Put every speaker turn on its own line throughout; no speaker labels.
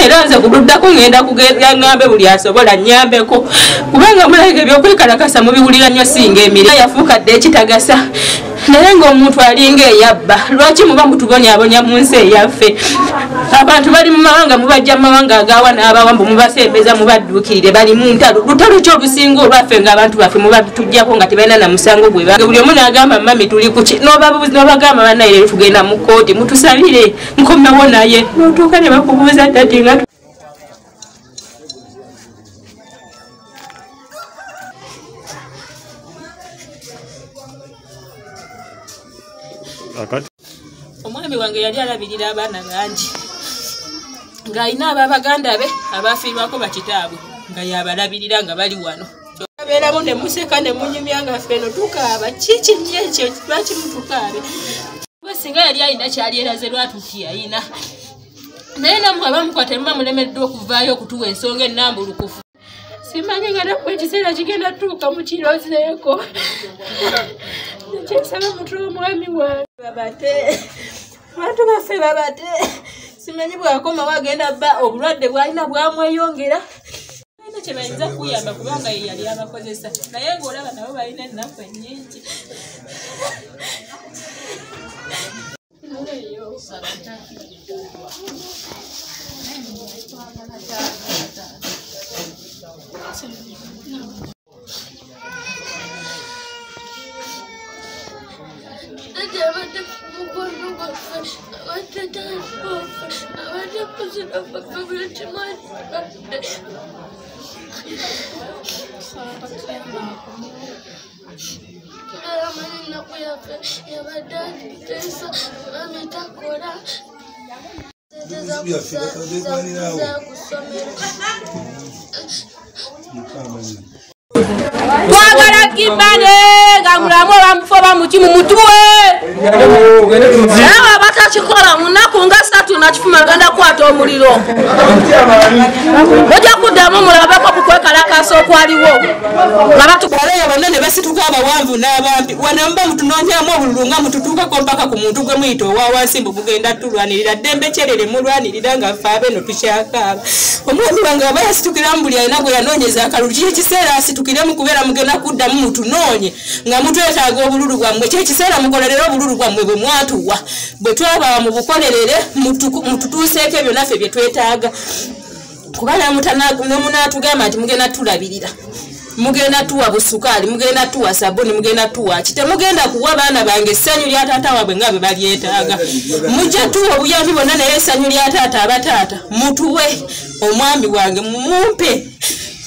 Era nze kuluddako ngenda kugenda ngambe buli asobola nnyambeko, kubanga mulabika ebyokwekalakasa mubiwulira nnyo singa emirimu yafuuka dda ekitagasa. Naye ng'omuntu alinga eyabba, lwaki muba mutubonyaabonya mu nsi eyaffe? Abantu bali mu mawanga, mubajja mu mawanga agawa n'abawa, mbu mubasembeza mubadduukirire, bali mu ntalo. Lutalo ki olusinga olwaffe ng'abantu baffe mubatuggyako nga tebalina na musango gwe buli omu n'agamba mami tuli ku ki, n'obagamba bannaye leero tugenda mu kkooti mutusabire nkomewo naye, n'otuuka ne bakubuuza ddati nga omwami wange yali alabirira abaana bangi, ng'alina ab'abaganda be abafiirwako bakitaabwe nga yabalabirira nga bali wano. Abeeramu ne museka ne munyumya nga ffe no tukaaba. Kiki nnyo ekyo, lwaki mutukaabe? Singa yali alina kyali eraze lwatuuki yalina, naye nammwe abamukwata muba mulemeddwa okuvaayo okutuwa ensonga ennambulukufu. Simanyi nga nammwe ekiseera kigenda tutuuka mukirozeeko. Kyensaba mutwe omwami wange babate, abantu baffe babate. Simanyi bw'akomawo agenda bba obulwadde bw'alina bwamweyongera. Balina kye bayinza kuyamba kubanga ye yali abakozesa, naye ng'olaba nabo balina ennaku ennyingi.
Twagala Kibale nga mulamu oba mufu oba muki mumutuwe. Nawe abatakikola mu nnaku nga ssatu nakifuma genda kukwata omuliro. Mujja kuddamu mulabeko ku kwekalakaasa okwaliwo. Nga
batukoleyo bonna ne basituka abawanvu n'abampi. Wano muba mutunoonyaamu obululu nga mututuukako mpaka ku muntu gwe muyita owa wansi mbu mugenda tulwanirira. Ddembe kyerere mulwanirira nga ffe abeeno tukyakaaba. Omwami wange aba yasitukiramu buli alina gwe yanoonyeza akalulu. Kiki ekiseera asitukiremu kubeera mugenda kuddamu mutunoonye nga mutwetaaga obululu bwammwe. Kiki ekiseera mukolerere obululu bwammwe bwe mwatuwa, bwe twabawa mubukolerere mututuuseeko ebyo naffe bye twetaaga. Kuba nemunaatugamba nti mugenda tulabirira, mugenda tuwa busukaali, mugenda tuwa sabuni, mugenda tuwa ki, temugenda kuwa baana bange essanyu lya taata waabwe nga bwe balyetaaga. Mujja tuwa obuyambi bwonna naye essanyu lya taata abataata mutuwe omwami wange mumumpe.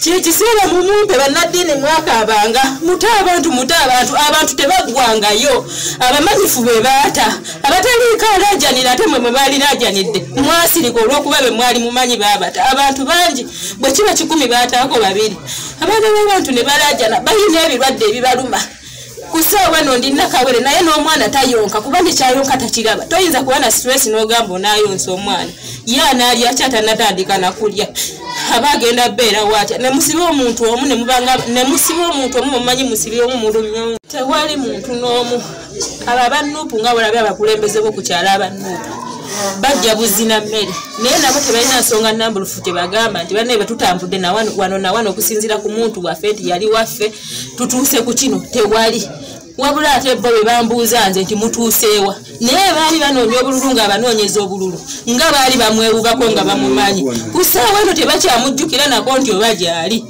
Kyekiseera mumumpe. Bannaddiini mwakaabanga, mute abantu, mute abantu, abantu tebaggwangayo, abamanyifu be baata, abataliiko alaajanira ate mwe mwe baaliraajanidde mwasirika olw'okuba be mwali mumanyi baabata. Abantu bangi bwe kiba 10 baataako 2, abaana b'abantu ne balaajana, balina ebirwadde ebibaluma. Ku ssaawa eno ndi Nakawere naye n'omwana tayonka, kuba nekyayonka takiraba. Toyinza kuba na stress n'ogamba onaayonsa omwana, ye anaalya ki atannatandika na kulya, aba agenda bbeerawo atya? Ne musiba omuntu omu ne musiba omuntu omu mumanyi musibi omu mulumya. Tewali muntu n'omu. Abo abannuupu nga bw'olabye abakulembeze b'oku kyalo abannuupu bajja buzina mmere, naye nabo tebalina nsonga nnambulufu tebagamba nti bannaye bwe tutambudde wano na wano okusinziira ku muntu waffe nti yali waffe tutuuse ku kino, tewali. Wabula ate bo bwe bambuuza nze nti mutuuseewa, naye baali banoonya obululu ng'abanoonyeza obululu nga baali bamwewubako nga bamumanyi. Ku ssaawa eno tebakyamujjukira nako nti oba gy'ali.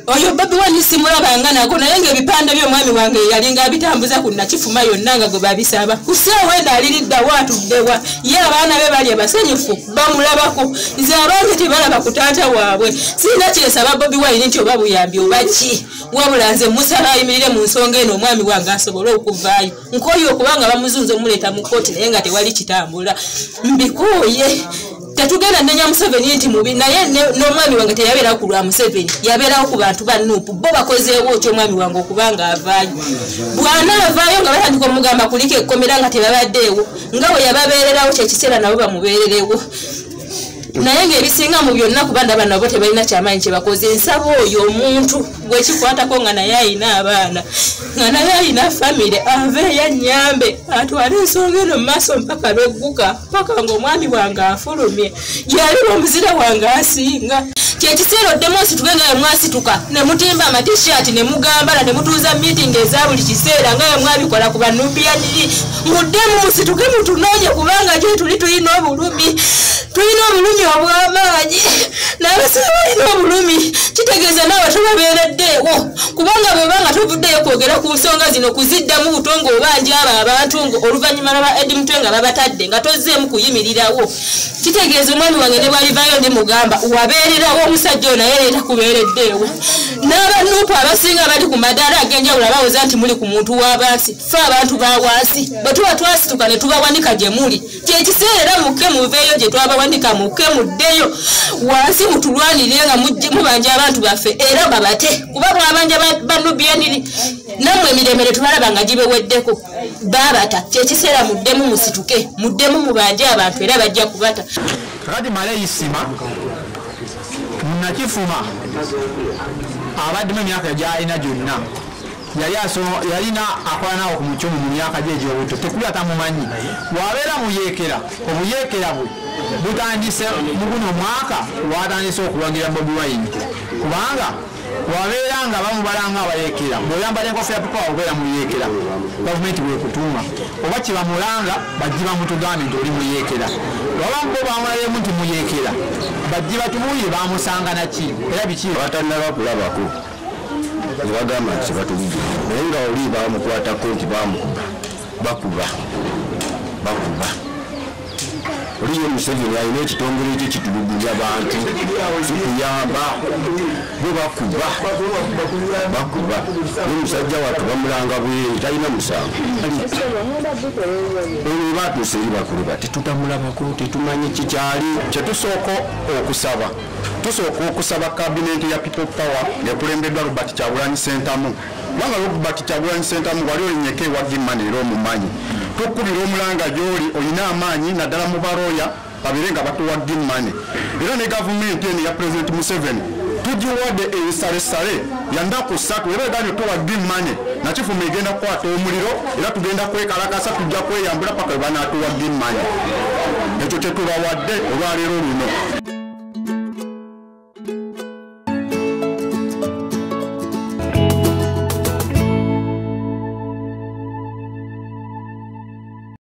Oyo Bobi Wine simulabanga nako, naye ng'ebipande by'omwami wange yalinga abitambuza ku Nakifuma yonna nga gwe babisaba. Ku ssaawa eno aliriddawo atuddewa, ye abaana be bali abasanyufu bamulabako. Nze abange tebalaba ku taata waabwe. Sirina kyesaba Bobi Wine nti oba buyambi oba ki, wabula nze musaba ayimirire mu nsonga eno omwami wange asobole okuvaayo. Nkooye okubanga bamuzunza omuleeta mu kkooti naye nga tewali kitambula. Mbikooye. Tetugenda nnenya Museveni nti mubi, naye n'omwami wange teyabeerawo ku lwa Museveni, yabeerawo ku bantu ba Nuupu. Bo bakozeewo ki omwami wange okubanga avaayo? Bw'anaavaayo nga batandika omugamba kuliko ekkomera nga tebabaddeewo, nga bwe yababeererawo kyekiseera nabo bamubeererewo. Naye ng'ebisinga mu byonna kuba ndaba nabo tebalina kyamaanyi kye bakoze. Nsaba oyo omuntu gwekikwatako nga naye ayina abaana, nga naye ayina famire, aveeyo annyambe atwale ensonga eno mu maaso mpaka lwegguka, mpaka ng'omwami wange afulumye, yali omuzira wange asinga. Kyekiseera oddemu osituke nga mwasituka ne mutimba amatishaati ne mugambala ne mutuuza miitingi eza buli kiseera nga bwe mwabikola ku banubianiri. Muddemu musituke mutunoonye kubanga gye tuli tulina obulumi, tulina obulumi obw'amaanyi, n'abasibe balina obulumi. Kitegeeza naawe tobabeereddeewo kubanga bw'oba nga tovuddeyo kwogera ku nsonga zino kuziddamu buto ng'obanja abo abantu oluvannyuma lwa Eddie Mutwe nga babatadde nga tozzeemu kuyimirirawo. Kitegeeza omwami wange ne bw'alivaayo ne mugamba wabeererawo omusajja ono naye leeta kubeereddeewo. N'abanuupu abasinga bali ku madaala ag'enjawulo abawoza nti muli ku muntu w'abansi, ffe abantu ba wansi bwe tuba twasituka ne tubawanika gye muli. Kyekiseera era mukke muveeyo gye twabawanika, mukke muddeyo wansi mutulwanirire nga mubanja abantu baffe era babate, kuba mwabanja banubianiri nammwe emirembe tubalaba nga gibeweddeko baabata. Kyekiseera muddemu musituke, muddemu mubanje abantu era bajja kubata.
Kakati Male Isima Nakifuma abaddemu emyaka gy'alina gyonna yalina akola naawe ku mukyumu mu myaka gye egy'obuto, tekuli atamumanyi. Bw'abeera muyeekera, obuyeekera bwe butandise mu guno mwaka watandise okuwagira Bobi Wine, kubanga wabeera nga bamubala nga abayeekera. Bw'oyambala enkofiira ya People obeera muyeekera, gavumenti bwekutuuma oba kye bamulanga bajje bamutugambe nti oli muyeekera. Bw'aba bo bamulabyemu nti muyeekera, bajje batubuulire bamusanga naki era biki.
Abatannaba kulabako ne bagamba nti tebatulidde, naye nga oli bamukwatako nti bamukuba, bakuba bakuba. Oli ye Museveni alina ekitongole kye kitulugunya bantu, sikuyamba, bo bakuba bakuba. N'omusajja wattu bamulanga bwereere, talina musango. Olwo batuuse eri bakulu tetutamulabako, tetumanyi kikyali.
Kyetusooka okusaba, tusooka okusaba kabinenti ya People Power ng'ekulembeddwa Robert Kyagulanyi Ssentamu, kubanga Robert Kyagulanyi Ssentamu wali olinyeko ewa Gimani era omumanyi. Tukubira omulanga gy'oli, olina amaanyi naddala mu balooya babeere nga batuwa Gimani. Era ne gavumenti eno ya Pulezidenti Museveni tugiwadde ensalesale ya nnaku 3, era eganye tuwa Gimani Nakifuma egenda kukwata omuliro, era tugenda kwekalakasa, tujja kweyambula paka we banaatuwa Gimani. Ekyo kye tubawadde olwaleero luno.